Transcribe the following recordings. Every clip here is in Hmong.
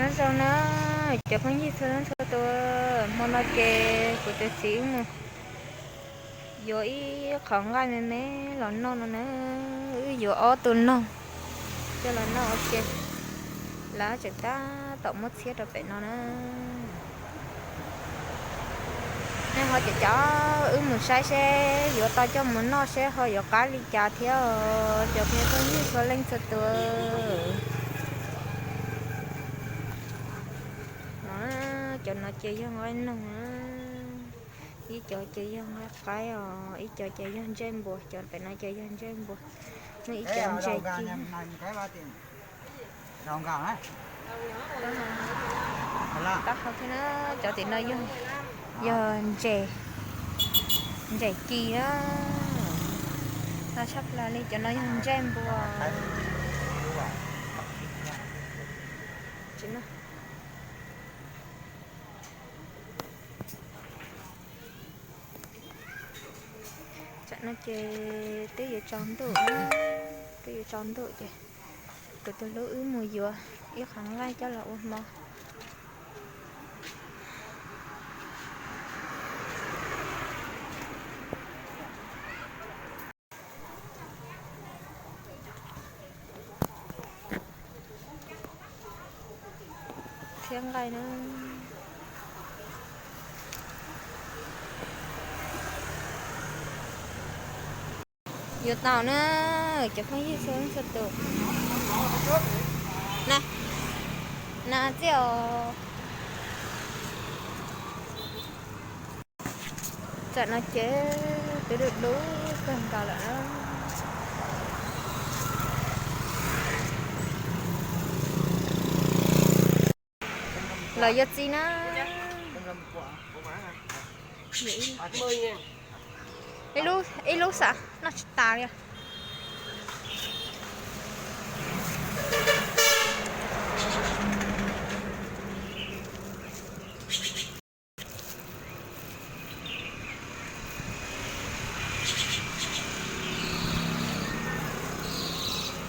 Nyob zoo na, cov phooj ywg txhua leej txhua tus, hmo no ces kuv tus txiv wb mus yuav ib qho nqaij me me los noj no na. Wb yuav ob tug noog coj los noj ua ke, lawv tseem tab tom muab txhiab rau pem no na. Nej ho caum caum wb mus saib seb yuav tau coj mus noj seb ho yuav qab li cas thiab os cov phooj ywg txhua leej txhua tus. No, cov no ces yog nqaij noog na, ib co ces yog nqaij qaib os, ib co ces yog ntsej npua, cov pem no ces yog ntsej npua, muaj ib co ntses ci. Taub hau thiab na, cov tim no yog, yog ntses, ntses ci na. No tshaj plaws li cov no yog ntsej npua. Tam no ces twb yuav tsaus ntuj, twb yuav tsaus ntuj ces kuv tus hlub wb mus yuav ib qho nqaij coj los ua hmo. Thiab nqaij na. Yuav tau na, cov phooj ywg txhua leej txhua tus. Na, na txiv os. Tam no ces twb dub dub kawg nkaus lawm na. Los yuav txiv na. Ib lub, ib lub xav noj tsis tas li.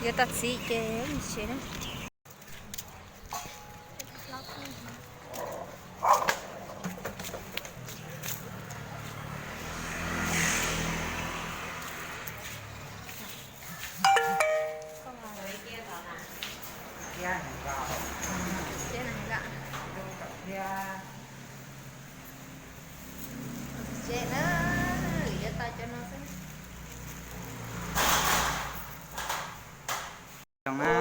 Yuav tau txiv ces mus tsev na. Tsev na, yuav tau cov no xwb. Zoo na,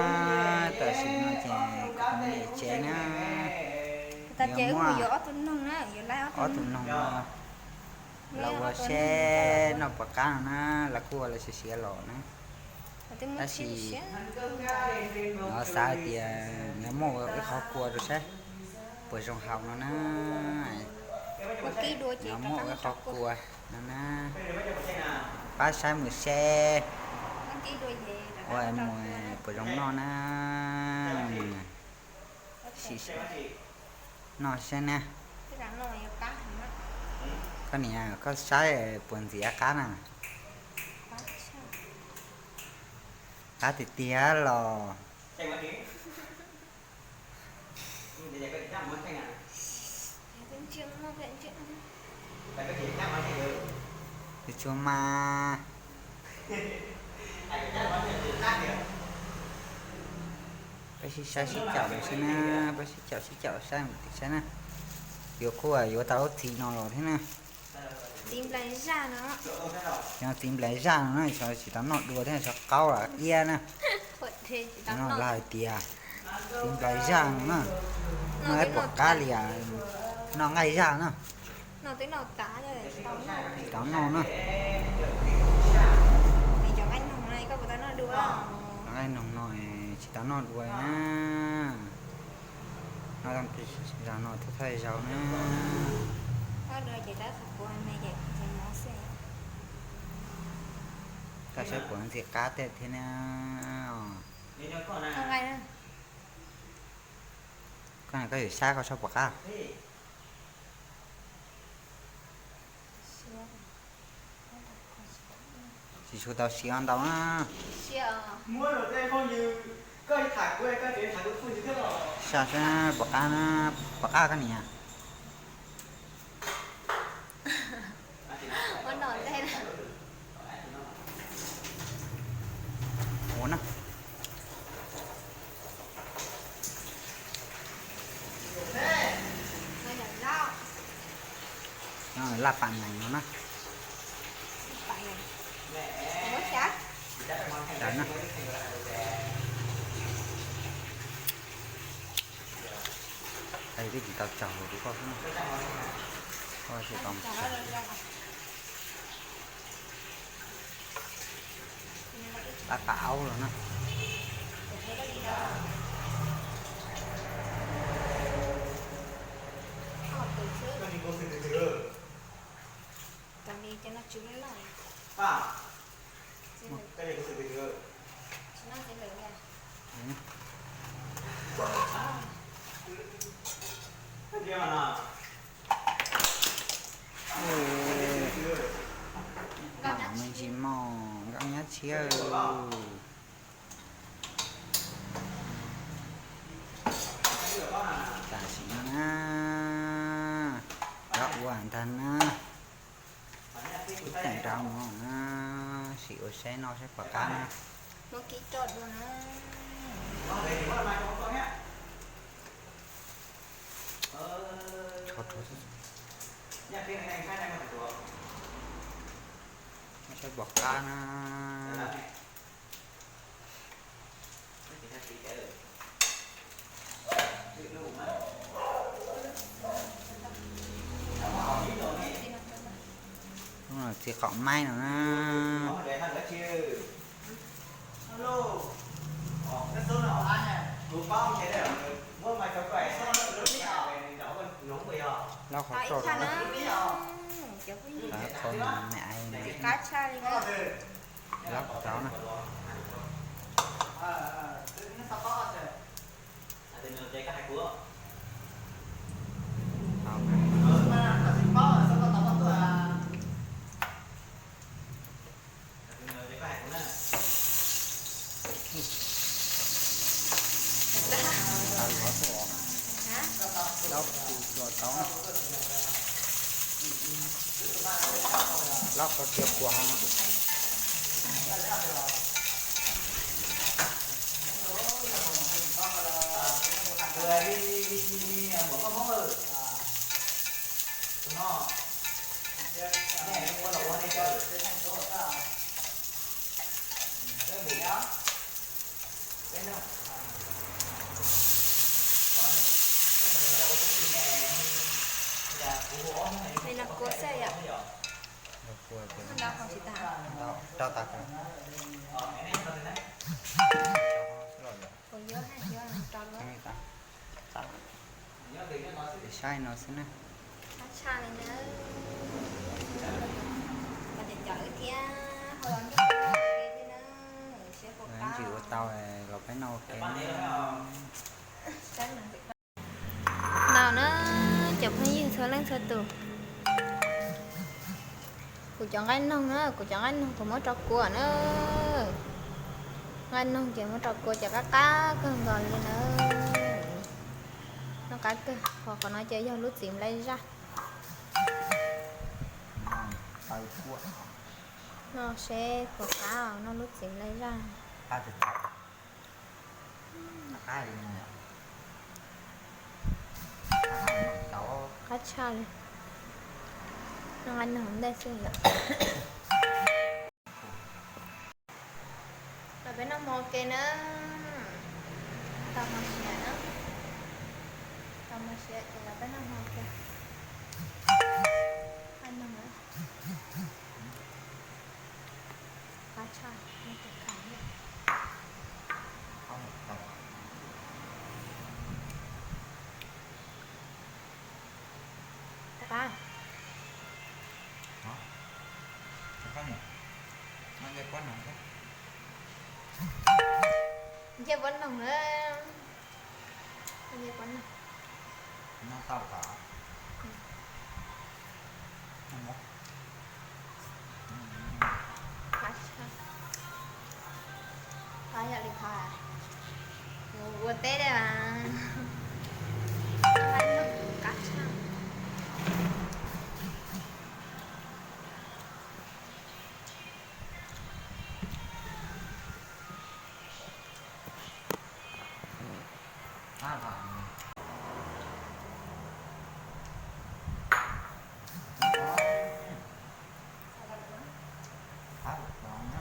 tam sim no ces kuv mus tsev na. Yuav muaj ob tug noog no los ua seb noj puas qab no na, lawv kuj ua lawv siav siav los na. Tab sis nov xav hais tias nov muab ua ib qho kua rau saib puas zoo haus no na. Nov muab ua ib qho kua no na. Pab saib mus seb ua mus puas zoo noj na. Sim noj seb na. Koj niam, koj saib puas ntxim qab na. Qab tiag tiag los. Tsis tshua mas. Peb sib saib sib caum mus saib na, peb sib caum sib caum saib mus tim saib na. Yuav kuj yuav tau lub txiv no los thiab na. Txiv nplaim zaj no, txiv nplaim zaj no na, tsis tau noj dua thiab, tsis qaub los iab na. No lawv hais tias txiv nplaim zaj no na, noj ib puas qab li, noj nqaij zaj na. Tsis tau noj na. Nqaij noog no tsis tau noj dua na. Noj zaum no thawj thawj zaug na. Tau saib puas ntxim qab tej thiab na. Koj, koj yuav saib koj saib puas qab. Tsis tshua tau siav ntau na. Tso seb puas qab na, puas qab koj niam? Ua na. Laj pam nees no na. Daws na. Twb tsis tau tsaug rau koj xwb na. Koj tsis tau tsaug. Laj pam aub los na. Mam me ntsis mog nkauj nyab tshiab. Tam sim no na, los ua ntag na. Ib teem rau no na, sim ua saib noj saib puas qab na. Muab kib roj dua na. Saib puas qab na. Txiv qaum maib no na. Loj qhov tsaus na. Qhov me me ai. Qab tshaj li. Loj qhov tsaus na. Loj qhov tias puas ho. Li no kua xwb yom. Ntau, rau tas. Kuv yuav, yuav rau luaj. Saib no xwb na. Qab tshaj li na. Cov cawv thiab hau los nrog ke thiab na. Siab puas qab. Ntsis ua tau los peb noj ua ke na. Ntau na, cov phooj ywg txhua leej txhua tus. Kuv cov nqaij noog na, kuv cov nqaij noog kuv muab rau kua na. Nqaij noog ces muab rau kua ces qab qab kawg nkaus li na. Noj qab kawg, qhov qhov no ces yog lub txiv nplai zaj. Noj seb puas qab, noj lub txiv nplai zaj. Qab tshaj li. Noj nqaij noog ntej xwb yom. Los peb noj hmo ua ke na. Tau hmo siav na. Tau hmo siav ces los peb noj hmo ua ke. Nqaij noog na. Qab tshaj, noj tus khav na. Qab. Nce pob noog na. Nce pob noog. Qab tshaj. Qab yam li qhov ua teb dej mas. Qab los, qab los na.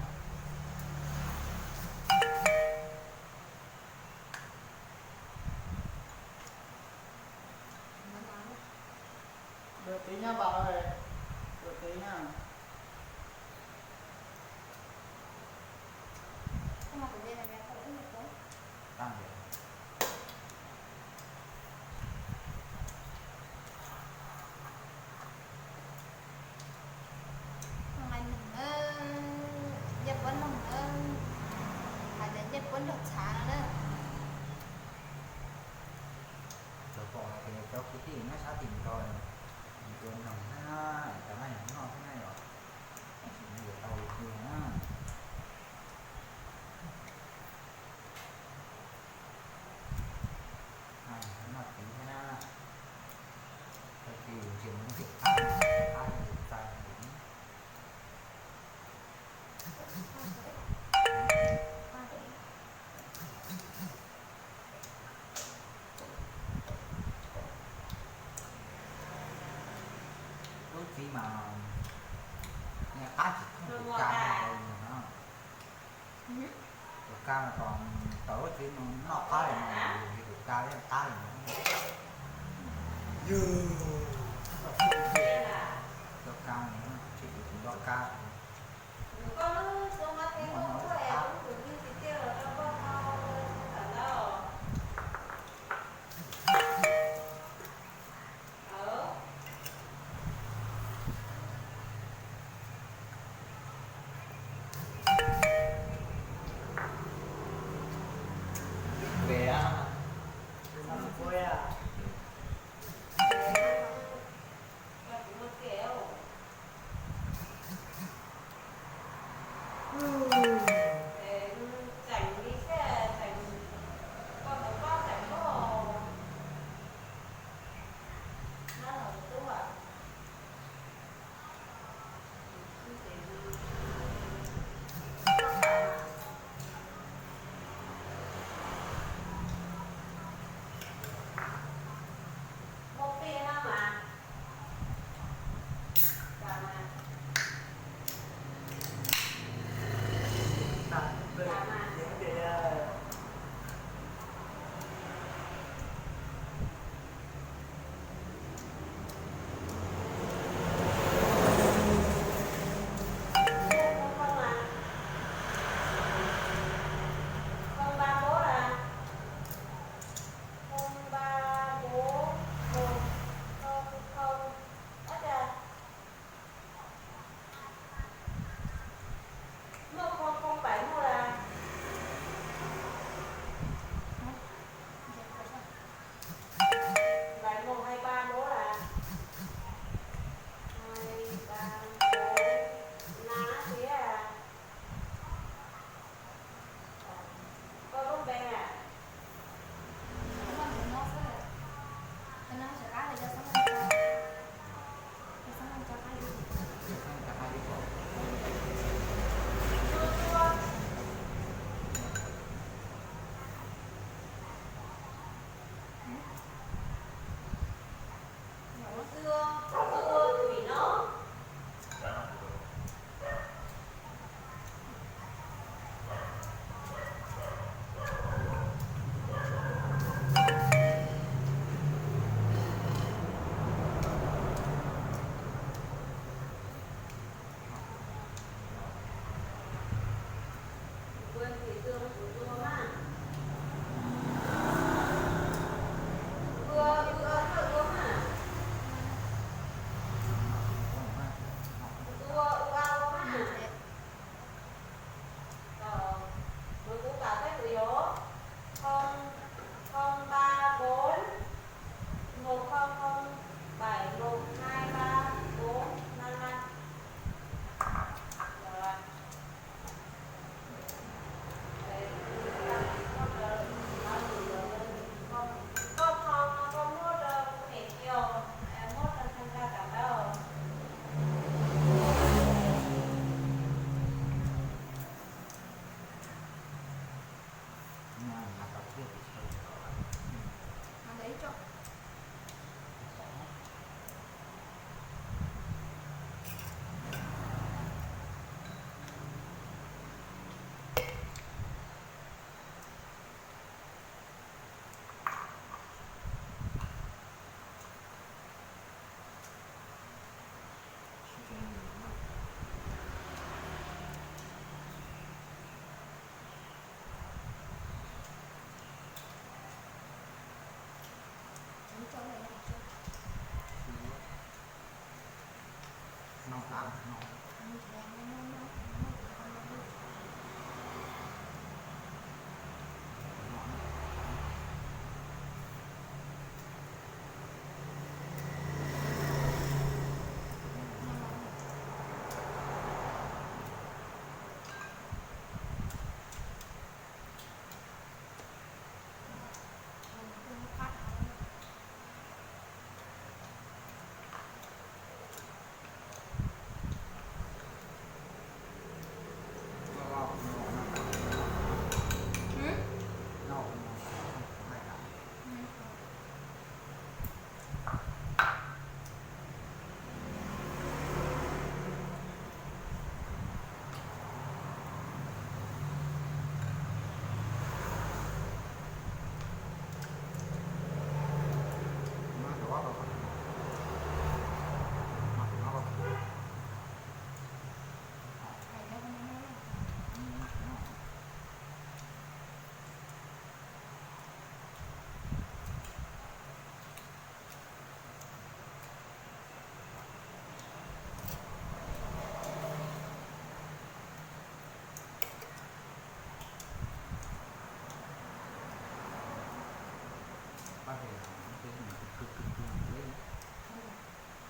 Luag tid nyob npam, luag tid nyob. Nqaij noog na, ncej puab noog na, hais tias ncej puab nrog txhav no na. Txawm pom hais tias cov kwv tij nyob sab tim nraud, cov noog na, cov nqaij noog noj thiab na yom, tab sis nws yuav tau li twg na. Noj ceev thiab na, tag kis ntsia mus ntsia qab, qab yus txais. Lub txiv mas niag qab tsis thooj tus ka no. Tus ka no kom tau lub txiv no noj qab li no, tus ka thiaj qab li no. Yog tus ka no tsis tus tus nrog ka.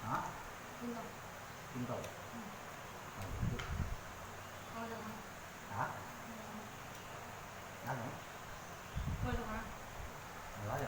Hả? Kim Tụ. Hả? Cá gì? Cá gì? Cá gì? Cá gì?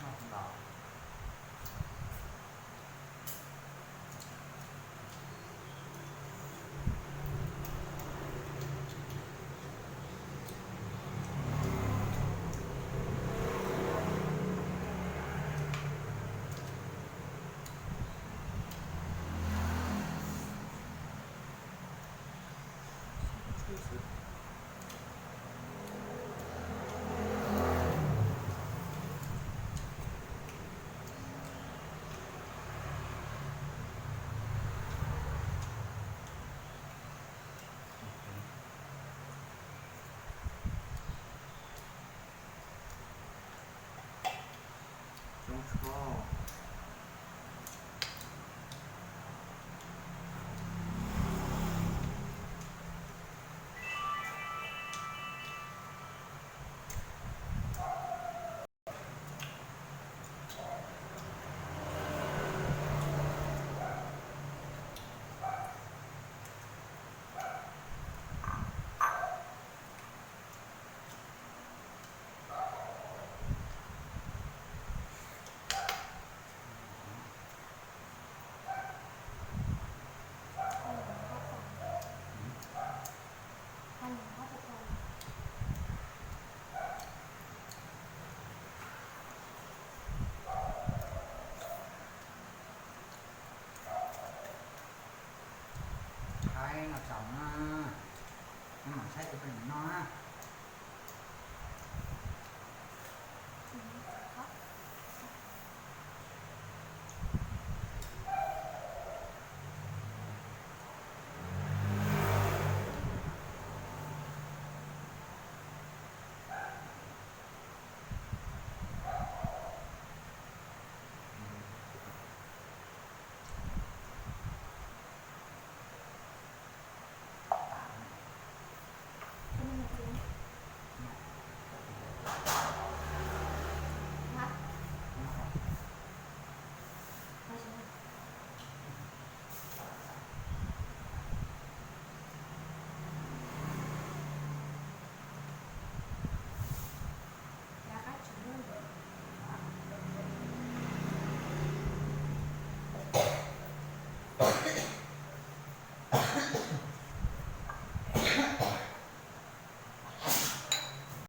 Coob tshaj. Saib no tsaus na, neb mam saib ua peb noj na.